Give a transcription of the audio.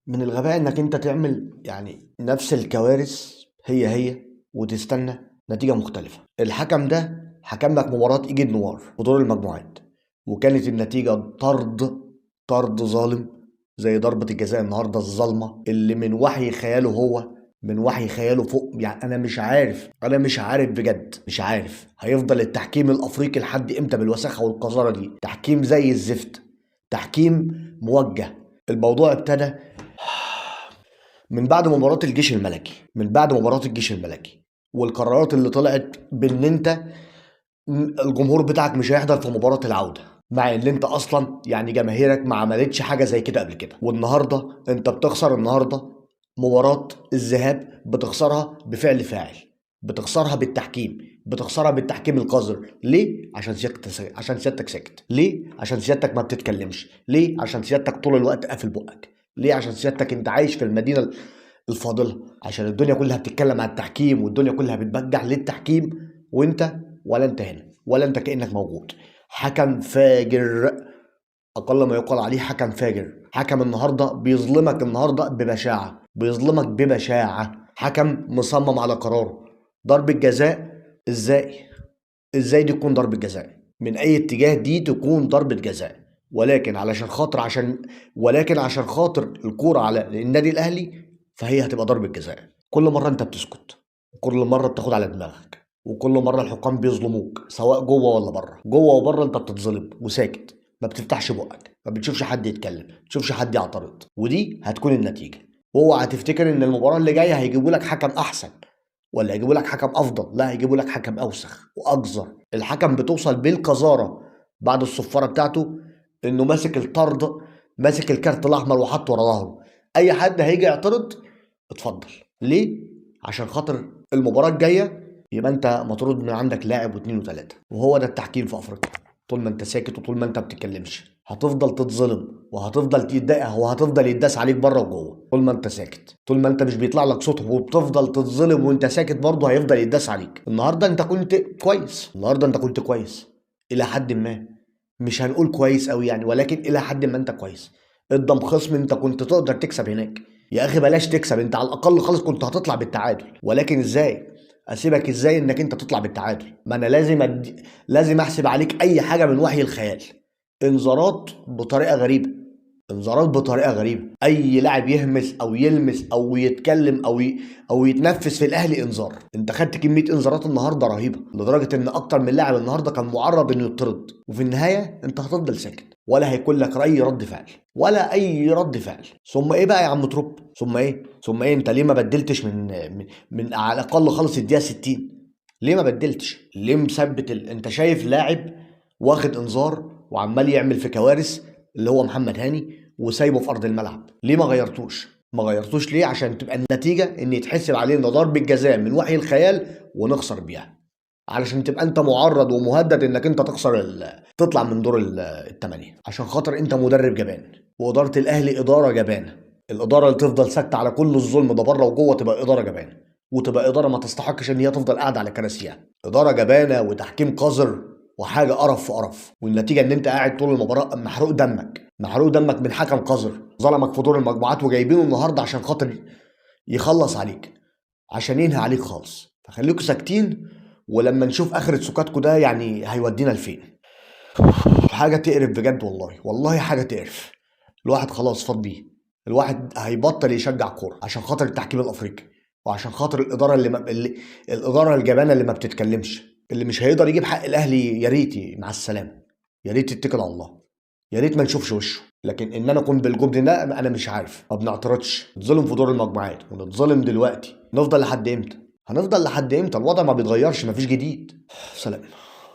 من الغباء انك انت تعمل يعني نفس الكوارث هي هي وتستنى نتيجة مختلفة. الحكم ده حكم لك مباراة ايجد نوار في دور المجموعات، وكانت النتيجة طرد ظالم زي ضربة الجزاء النهاردة الظالمة اللي من وحي خياله، هو من وحي خياله فوق. يعني أنا مش عارف بجد، مش عارف هيفضل التحكيم الأفريقي لحد إمتى بالوساخة والقذارة دي. تحكيم زي الزفت، تحكيم موجه. الموضوع ابتدى من بعد مباراة الجيش الملكي، من بعد مباراة الجيش الملكي والقرارات اللي طلعت بان انت الجمهور بتاعك مش هيحضر في مباراة العودة، مع ان انت اصلا يعني جماهيرك ما عملتش حاجة زي كده قبل كده. والنهاردة انت بتخسر، النهاردة مباراة الذهاب بتخسرها بفعل فاعل، بتخسرها بالتحكيم، بتخسرها بالتحكيم القذر. ليه؟ عشان سيادتك ساكت. ليه؟ عشان سيادتك ما بتتكلمش. ليه؟ عشان سيادتك طول الوقت قافل بقك. ليه؟ عشان سيادتك انت عايش في المدينة الفاضلة، عشان الدنيا كلها بتتكلم على التحكيم والدنيا كلها بتبجح للتحكيم، وانت ولا انت هنا ولا انت كأنك موجود. حكم فاجر، اقل ما يقال عليه حكم فاجر. حكم النهارده بيظلمك النهارده ببشاعة، بيظلمك ببشاعة. حكم مصمم على قراره. ضربة جزاء ازاي؟ ازاي دي تكون ضربة جزاء؟ من اي اتجاه دي تكون ضربة جزاء؟ ولكن علشان خاطر عشان ولكن عشان خاطر الكورة على النادي الاهلي فهي هتبقى ضربة جزاء. كل مرة انت بتسكت، وكل مرة بتاخد على دماغك، وكل مرة الحكام بيظلموك سواء جوه ولا بره. جوه وبره انت بتتظلم وساكت، ما بتفتحش بقك، ما بتشوفش حد يتكلم، ما بتشوفش حد يعترض، ودي هتكون النتيجة. واوعى تفتكر ان المباراة اللي جاية هيجيبوا لك حكم احسن ولا هيجيبوا لك حكم افضل، لا هيجيبوا لك حكم اوسخ واقذر. الحكم بتوصل بالقذارة بعد الصفارة بتاعته انه ماسك الطرد، ماسك الكارت الاحمر وحطه ورا ظهره. اي حد هيجي يعترض اتفضل. ليه؟ عشان خاطر المباراة الجاية يبقى انت مطرود من عندك لاعب واثنين وثلاثة. وهو ده التحكيم في افريقيا. طول ما انت ساكت وطول ما انت بتتكلمش هتفضل تتظلم وهتفضل تتضايق وهتفضل يتداس عليك بره وجوه. طول ما انت ساكت، طول ما انت مش بيطلع لك صوت وبتفضل تتظلم وانت ساكت برضه هيفضل يتداس عليك. النهارده انت كنت كويس، النهارده انت كنت كويس الى حد ما، مش هنقول كويس قوي يعني، ولكن الى حد ما انت كويس. قدام خصم انت كنت تقدر تكسب هناك. يا اخي بلاش تكسب، انت على الاقل خالص كنت هتطلع بالتعادل. ولكن ازاي اسيبك ازاي انك انت تطلع بالتعادل؟ ما انا لازم احسب عليك اي حاجة من وحي الخيال. انذارات بطريقة غريبة، انذارات بطريقة غريبة. اي لاعب يهمس او يلمس او يتكلم او يتنفس في الاهلي انذار. انت خدت كمية انذارات النهارده رهيبة، لدرجة ان اكتر من لاعب النهارده كان معرض انه يطرد. وفي النهاية انت هتفضل ساكت ولا هيكون لك اي رد فعل، ولا اي رد فعل. ثم ايه بقى يا عم تروب؟ ثم ايه؟ ثم ايه؟ انت ليه ما بدلتش من على الاقل خالص الدقيقة 60؟ ليه ما بدلتش؟ ليه مثبت انت شايف لاعب واخد انذار وعمال يعمل في كوارث اللي هو محمد هاني وسايبه في ارض الملعب، ليه ما غيرتوش؟ ما غيرتوش ليه؟ عشان تبقى النتيجة ان يتحسب علينا ضربه جزاء من وحي الخيال ونخسر بيها، علشان تبقى انت معرض ومهدد انك انت تخسر تطلع من دور الثمانية، عشان خاطر انت مدرب جبان واداره الاهلي ادارة جبانه. الادارة اللي تفضل ساكته على كل الظلم ده بره وجوه تبقى ادارة جبانه، وتبقى ادارة ما تستحقش ان هي تفضل قاعدة على كراسيها. ادارة جبانه وتحكيم قذر وحاجه قرف في قرف، والنتيجة ان انت قاعد طول المباراة محروق دمك، محروق دمك من حكم قذر ظلمك في دور المجموعات وجايبينه النهارده عشان خاطر يخلص عليك، عشان ينهي عليك خالص. فخليكوا ساكتين، ولما نشوف اخرة سكاتكوا ده يعني هيودينا لفين. حاجة تقرف بجد والله، والله حاجة تقرف. الواحد خلاص فاض بيه، الواحد هيبطل يشجع كورة عشان خاطر التحكيم الافريقي، وعشان خاطر الادارة الادارة الجبانه اللي ما بتتكلمش، اللي مش هيقدر يجيب حق الاهلي. يا ريت مع السلامة، يا ريت يتكل على الله، يا ريت ما نشوفش وشه. لكن ان انا اكون بالجبن ده انا مش عارف. ما بنعترضش، نتظلم في دور المجموعات ونتظلم دلوقتي، نفضل لحد امتى؟ هنفضل لحد امتى؟ الوضع ما بيتغيرش، مفيش جديد. سلام.